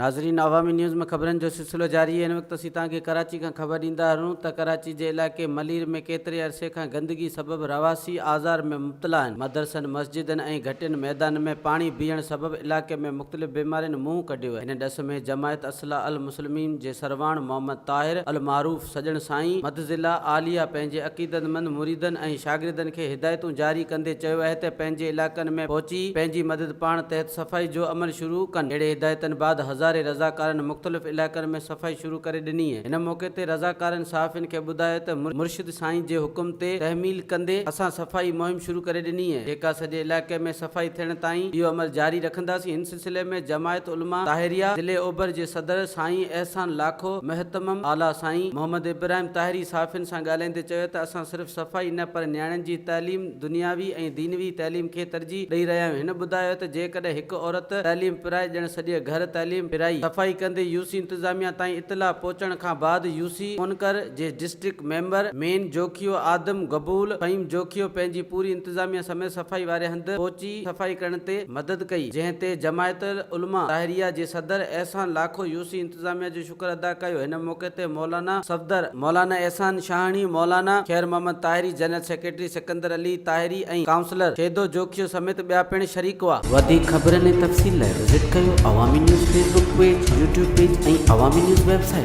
ناظرين عوامي نيوز ۾ خبرن جو سلسلو جاري هن وقت اسين توهان کي ڪراچي کان خبر ڏيندا هلون ته ڪراچي جي علائقي ملير ۾ ڪيتري عرصي کان گندگي سبب رهواسي آزار ۾ مبتلا آهن مدرسن مسجدن ۽ گهٽين ميدانن ۾ پاڻي بيهڻ سبب علائقي ۾ مختلف بيمارين منهن ڪڍيو آهي هن ڏس ۾ جماعت اصلاح المسلمين جي سرواڻ محمد طاهر المعروف سڄڻ سائين مدظله عاليه پنهنجي عقيدتمند مريدن ۽ شاگردن کي هدايتون جاري ڪندي چيو آهي ته پنهنجي علائقن ۾ پهچي پنهنجي مدد پاڻ تحت صفائي جو عمل شروع ڪن. اهڙي هدايتن بعد هزارين رضاڪارن مختلف علائقن ۾ صفائي شروع ڪري ڏني. هن موقعي تي رضاڪارن صحافين کي ٻڌايو ته مرشد سائين جي حڪم تي تحميل ڪندي اسان صفائي مهم شروع ڪري ڏني جيڪا سڄي علائقي ۾ صفائي ٿيڻ تائين اهو عمل جاري رکنداسين. هن سلسلي ۾ جماعت علماء طاهريه ضلعي اوڀر جي صدر سائين احسان لاکو، مهتمم اعليٰ سائين محمد ابراهيم طاهري صحافين سان ڳالهائيندي چيو ته اسان صرف صفائي نه پر نياڻين جي تعليم، دنياوي ۽ دينوي تعليم کي ترجيح ڏئي رهيا آهيون. هن ٻڌايو ته جيڪڏهن هڪ عورت تعليم پرائي ڄڻ سڄي گهر تعليم پرائي. صفائي ڪندي يو سي انتظاميا تائين اطلاع پهچڻ کان بعد يو سي ڪونڪر جي district member man Jokhio Adam Gabol Faheem Jokhio پنهنجي پوري انتظاميا سميت صفائي واري هنڌ پهچي صفائي ڪرڻ تي مدد ڪئي جنهن تي جماعت العلماء طاهريه جي صدر احسان لاکو يو سي انتظاميا جو شڪر ادا ڪيو. هن موقعي تي مولانا صفدر، مولانا احسان Shahani, Maulana Khair Muhammad Tahiri, general secretary Sikandar Ali Tahiri ۽ councillor Shido Jokhio سميت ٻيا پڻ شريڪ هئا. وڌيڪ خبرن ۽ تفصيل لاء وزٽ ڪيو Awami news Facebook page, YouTube page ۽ Awami news website.